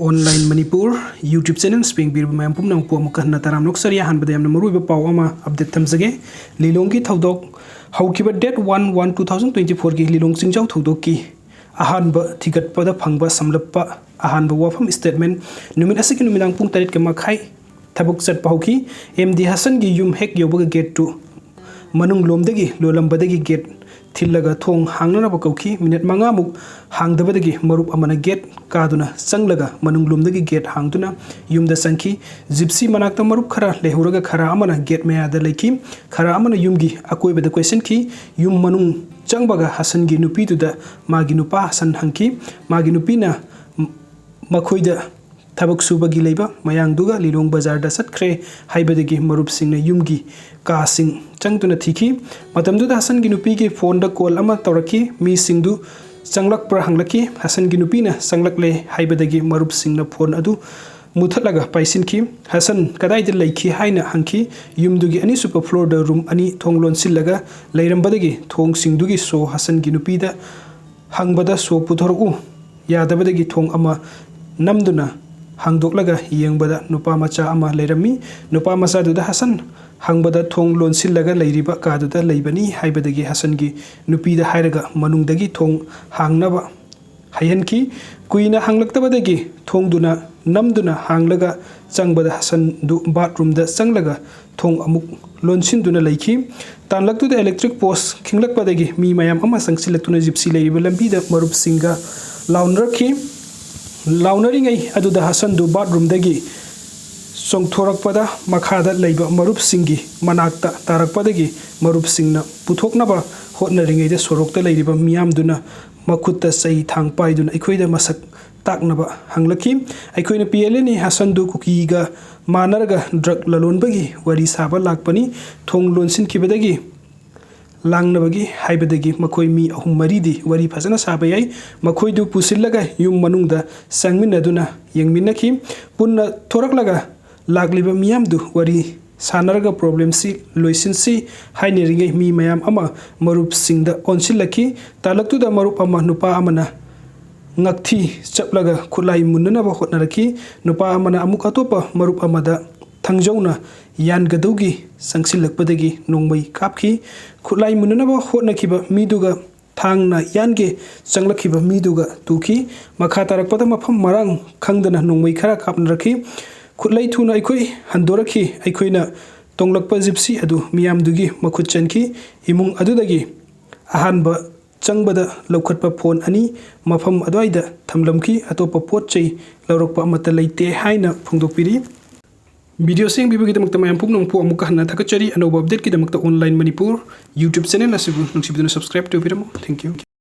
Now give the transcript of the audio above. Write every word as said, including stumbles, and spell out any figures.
Online Manipur YouTube channel ꯌꯦꯡꯕꯤꯔꯤꯕ ꯃꯌꯥꯝ ꯄꯨꯝꯅꯃꯛꯄꯨ ꯑꯃꯨꯛꯀ ꯍꯟꯅ ꯇꯔꯥꯝꯅ ꯑꯣꯛꯆꯔꯤ꯫ ꯑꯍꯥꯟꯕꯗ ꯌꯥꯝꯅ ꯃꯔꯨꯑꯣꯏꯕ ꯄꯥꯎ ꯑꯃ update ꯊꯝꯖꯒꯦ꯫ ꯂꯤꯂꯣꯡꯒꯤ ꯊꯧꯗꯣꯛ꯫ ꯍꯧꯈꯤꯕ date one one two thousand twenty fourꯒꯤ ꯂꯤꯂꯣꯡ ꯆꯤꯡꯖꯥꯎ ꯊꯧꯗꯣꯛꯀꯤ ꯑꯍꯥꯟꯕ ꯊꯤꯒꯠꯄꯗ ꯐꯪꯕ ꯁꯝꯂꯞꯄ ꯑꯍꯥꯟꯕ ꯋꯥꯐꯝ statement ꯅꯨꯃꯤꯠ ꯑꯁꯤꯒꯤ ꯅꯨꯃꯤꯗꯥꯡ ꯄꯨꯡ ꯇꯔꯦꯠꯀ ꯃꯈꯥꯏ ꯊꯕꯛ ꯆꯠꯄ ꯍꯧꯈꯤ꯫ ꯑꯦꯝ ꯗꯤ ꯍꯁꯟꯒꯤ ꯌꯨꯝ ꯍꯦꯛ ꯌꯧꯕꯒ gateꯇꯨ ꯃꯅꯨꯡ ꯂꯣꯝꯗꯒꯤ ꯂꯣꯜꯂꯝꯕꯗꯒꯤ gate ꯊꯤꯜꯂꯒ ꯊꯣꯡ ꯍꯥꯡꯅꯅꯕ ꯀꯧꯈꯤ꯫ Minute ꯃꯉꯥꯃꯨꯛ ꯍꯥꯡꯗꯕꯗꯒꯤ ꯃꯔꯨꯞ ꯑꯃꯅ gate ꯀꯥꯗꯨꯅ ꯆꯪꯂꯒ ꯃꯅꯨꯡ ꯂꯣꯝꯗꯒꯤ gate ꯍꯥꯡꯗꯨꯅ ꯌꯨꯝꯗ ꯆꯪꯈꯤ꯫ Gypsy ꯃꯅꯥꯛꯇ ꯃꯔꯨꯞ ꯈꯔ ꯂꯩꯍꯧꯔꯒ ꯈꯔ ꯑꯃꯅ gate ꯃꯌꯥꯗ ꯂꯩꯈꯤ꯫ ꯈꯔ ꯑꯃꯅ ꯌꯨꯝꯒꯤ ꯑꯀꯣꯏꯕꯗ ꯀꯣꯏꯁꯤꯟꯈꯤ꯫ ꯌꯨꯝ ꯃꯅꯨꯡ ꯆꯪꯕꯒ ꯍꯁꯟꯒꯤ ꯅꯨꯄꯤꯗꯨꯗ ꯃꯥꯒꯤ ꯅꯨꯄꯥ ꯍꯁꯟ ꯍꯪꯈꯤ꯫ ꯃꯥꯒꯤ ꯅꯨꯄꯤꯅ ꯃꯈꯣꯏꯗ ꯊꯕꯛ ꯁꯨꯕꯒꯤ ꯂꯩꯕ ꯃꯌꯥꯡꯗꯨꯒ ꯂꯤꯂꯣꯡ ꯕꯖꯥꯔꯗ ꯆꯠꯈ꯭ꯔꯦ ꯍꯥꯏꯕꯗꯒꯤ ꯃꯔꯨꯞꯁꯤꯡꯅ ꯌꯨꯝꯒꯤ ꯀꯥꯁꯤꯡ ꯆꯪꯗꯨꯅ ꯊꯤꯈꯤ꯫ ꯃꯇꯝꯗꯨꯗ ꯍꯁꯟꯒꯤ ꯅꯨꯄꯤꯒꯤ phoneꯗ call ꯑꯃ ꯇꯧꯔꯛꯈꯤ꯫ ꯃꯤꯁꯤꯡꯗꯨ ꯆꯪꯂꯛꯄ꯭ꯔꯥ ꯍꯪꯂꯛꯈꯤ꯫ ꯍꯁꯟꯒꯤ ꯅꯨꯄꯤꯅ ꯆꯪꯂꯛꯂꯦ ꯍꯥꯏꯕꯗꯒꯤ ꯃꯔꯨꯞꯁꯤꯡꯅ phone ꯑꯗꯨ ꯃꯨꯊꯠꯂꯒ ꯄꯥꯏꯁꯤꯟꯈꯤ꯫ ꯍꯁꯟ ꯀꯗꯥꯏꯗ ꯂꯩꯈꯤ ꯍꯥꯏꯅ ꯍꯪꯈꯤ꯫ ꯌꯨꯝꯗꯨꯒꯤ ꯑꯅꯤꯁꯨꯕ floorꯗ room ꯑꯅꯤ ꯊꯣꯡ ꯂꯣꯟꯁꯤꯜꯂꯒ ꯂꯩꯔꯝꯕꯗꯒꯤ ꯊꯣꯡꯁꯤꯡꯗꯨꯒꯤ ꯁꯣ ꯍꯁꯟꯒꯤ ꯅꯨꯄꯤꯗ ꯍꯪꯕꯗ ꯁꯣ ꯄꯨꯊꯣꯔꯛꯎ ꯌꯥꯗꯕꯗꯒꯤ ꯊꯣꯡ ꯑꯃ ꯅꯝꯗꯨꯅ ꯍꯥꯡꯗꯣꯛꯂꯒ ꯌꯦꯡꯕꯗ ꯅꯨꯄꯥ ꯃꯆꯥ ꯑꯃ ꯂꯩꯔꯝꯃꯤ꯫ ꯅꯨꯄꯥ ꯃꯆꯥꯗꯨꯗ ꯍꯁꯟ ꯍꯪꯕꯗ ꯊꯣꯡ ꯂꯣꯟꯁꯤꯜꯂꯒ ꯂꯩꯔꯤꯕ ꯀꯥꯗꯨꯗ ꯂꯩꯕꯅꯤ ꯍꯥꯏꯕꯗꯒꯤ ꯍꯁꯟꯒꯤ ꯅꯨꯄꯤꯗ ꯍꯥꯏꯔꯒ ꯃꯅꯨꯡꯗꯒꯤ ꯊꯣꯡ ꯍꯥꯡꯅꯕ ꯍꯥꯏꯍꯟꯈꯤ꯫ ꯀꯨꯏꯅ ꯍꯥꯡꯂꯛꯇꯕꯗꯒꯤ ꯊꯣꯡꯗꯨꯅ ꯅꯝꯗꯨꯅ ꯍꯥꯡꯂꯒ ꯆꯪꯕꯗ ꯍꯁꯟꯗꯨ bathroomꯗ ꯆꯪꯂꯒ ꯊꯣꯡ ꯑꯃꯨꯛ ꯂꯣꯟꯁꯤꯟꯗꯨꯅ ꯂꯩꯈꯤ꯫ ꯇꯥꯡꯂꯛꯇꯨꯗ electric post ꯈꯤꯡꯂꯛꯄꯗꯒꯤ ꯃꯤ ꯃꯌꯥꯝ ꯑꯃ ꯆꯪꯁꯤꯜꯂꯛꯇꯨꯅ Gypsy ꯂꯩꯔꯤꯕ ꯂꯝꯕꯤꯗ ꯃꯔꯨꯞꯁꯤꯡꯒ ꯂꯥꯎꯅꯔꯛꯈꯤ꯫ ꯂꯥꯎꯅꯔꯤꯉꯩ ꯑꯗꯨꯗ ꯍꯁꯟꯗꯨ bathroomꯗꯒꯤ ꯆꯣꯡꯊꯣꯔꯛꯄꯗ ꯃꯈꯥꯗ ꯂꯩꯕ ꯃꯔꯨꯞꯁꯤꯡꯒꯤ ꯃꯅꯥꯛꯇ ꯇꯥꯔꯛꯄꯗꯒꯤ ꯃꯔꯨꯞꯁꯤꯡꯅ ꯄꯨꯊꯣꯛꯅꯕ ꯍꯣꯠꯅꯔꯤꯉꯩꯗ ꯁꯣꯔꯣꯛꯇ ꯂꯩꯔꯤꯕ ꯃꯤꯌꯥꯝꯗꯨꯅ ꯃꯈꯨꯠꯇ ꯆꯩ ꯊꯥꯡ ꯄꯥꯏꯗꯨꯅ ꯑꯩꯈꯣꯏꯗ ꯃꯁꯛ ꯇꯥꯛꯅꯕ ꯍꯪꯂꯛꯈꯤ꯫ ꯑꯩꯈꯣꯏꯅ P L N ꯅꯤ, ꯍꯁꯟꯗꯨ ꯀꯨꯀꯤꯒ ꯃꯥꯟꯅꯔꯒ drug ꯂꯂꯣꯟꯕꯒꯤ ꯋꯥꯔꯤ ꯁꯥꯕ ꯂꯥꯛꯄꯅꯤ꯫ ꯊꯣꯡ ꯂꯣꯟꯁꯤꯟꯈꯤꯕꯗꯒꯤ ꯂꯥꯡꯅꯕꯒꯤ ꯍꯥꯏꯕꯗꯒꯤ ꯃꯈꯣꯏ ꯃꯤ ꯑꯍꯨꯝ ꯃꯔꯤꯗꯤ ꯋꯥꯔꯤ ꯐꯖꯅ ꯁꯥꯕ ꯌꯥꯏ꯫ ꯃꯈꯣꯏꯗꯨ ꯄꯨꯁꯤꯜꯂꯒ ꯌꯨꯝ ꯃꯅꯨꯡꯗ ꯆꯪꯃꯤꯟꯅꯗꯨꯅ ꯌꯦꯡꯃꯤꯟꯅꯈꯤ꯫ ꯄꯨꯟꯅ ꯊꯣꯔꯛꯂꯒ ꯂꯥꯛꯂꯤꯕ ꯃꯤꯌꯥꯝꯗꯨ ꯋꯥꯔꯤ ꯁꯥꯟꯅꯔꯒ problemꯁꯤ ꯂꯣꯏꯁꯤꯟꯁꯤ ꯍꯥꯏꯅꯔꯤꯉꯩ ꯃꯤ ꯃꯌꯥꯝ ꯑꯃ ꯃꯔꯨꯞꯁꯤꯡꯗ ꯑꯣꯟꯁꯤꯜꯂꯛꯈꯤ꯫ ꯇꯥꯂꯛꯇꯨꯗ ꯃꯔꯨꯞ ꯑꯃ ꯅꯨꯄꯥ ꯑꯃꯅ ꯉꯛꯊꯤ ꯆꯞꯂꯒ ꯈꯨꯠꯂꯥꯏ ꯃꯨꯟꯅꯅꯕ ꯍꯣꯠꯅꯔꯛꯈꯤ꯫ ꯅꯨꯄꯥ ꯑꯃꯅ ꯑꯃꯨꯛ ꯑꯇꯣꯞꯄ ꯃꯔꯨꯞ ꯑꯃꯗ ꯊꯥꯡꯖꯧꯅ ꯌꯥꯟꯒꯗꯧꯒꯤ ꯆꯪꯁꯤꯜꯂꯛꯄꯗꯒꯤ ꯅꯣꯡꯃꯩ ꯀꯥꯞꯈꯤ꯫ ꯈꯨꯠꯂꯥꯏ ꯃꯨꯟꯅꯅꯕ ꯍꯣꯠꯅꯈꯤꯕ ꯃꯤꯗꯨꯒ ꯊꯥꯡꯅ ꯌꯥꯟꯒꯦ ꯆꯪꯂꯛꯈꯤꯕ ꯃꯤꯗꯨꯒ ꯇꯨꯈꯤ꯫ ꯃꯈꯥ ꯇꯥꯔꯛꯄꯗ ꯃꯐꯝ ꯃꯔꯥꯡ ꯈꯪꯗꯅ ꯅꯣꯡꯃꯩ ꯈꯔ ꯀꯥꯞꯅꯔꯛꯈꯤ꯫ ꯈꯨꯠꯂꯩ ꯊꯨꯅ ꯑꯩꯈꯣꯏ ꯍꯟꯗꯣꯔꯛꯈꯤ꯫ ꯑꯩꯈꯣꯏꯅ ꯇꯣꯡꯂꯛꯄ ꯖꯤꯞꯁꯤ ꯑꯗꯨ ꯃꯤꯌꯥꯝꯗꯨꯒꯤ ꯃꯈꯨꯠ ꯆꯟꯈꯤ꯫ ꯏꯃꯨꯡ ꯑꯗꯨꯗꯒꯤ ꯑꯍꯥꯟꯕ ꯆꯪꯕꯗ ꯂꯧꯈꯠꯄ ꯐꯣꯟ ꯑꯅꯤ ꯃꯐꯝ ꯑꯗꯨꯋꯥꯏꯗ ꯊꯝꯂꯝꯈꯤ꯫ ꯑꯇꯣꯞꯄ ꯄꯣꯠ ꯆꯩ ꯂꯧꯔꯛꯄ ꯑꯃꯠꯇ ꯂꯩꯇꯦ ꯍꯥꯏꯅ ꯐꯣꯡꯗꯣꯛꯄꯤꯔꯤ꯫ ꯚꯤꯗꯤꯑꯣꯁꯤ ꯌꯦꯡꯕꯤꯕꯒꯤꯗꯃꯛꯇ ꯃꯌꯥꯝ ꯄꯨꯝꯅꯃꯛꯄꯨ ꯑꯃꯨꯛꯀ ꯍꯟꯅ ꯊꯥꯒꯠꯆꯔꯤ꯫ ꯑꯅꯧꯕ ꯑꯞꯗꯦꯠꯀꯤꯗꯃꯛꯇ Online Manipur YouTube channel ꯑꯁꯤꯕꯨ ꯅꯨꯡꯁꯤꯕꯤꯗꯨꯅ subscribe ꯇꯧꯕꯤꯔꯝꯃꯨ꯫ Thank you꯫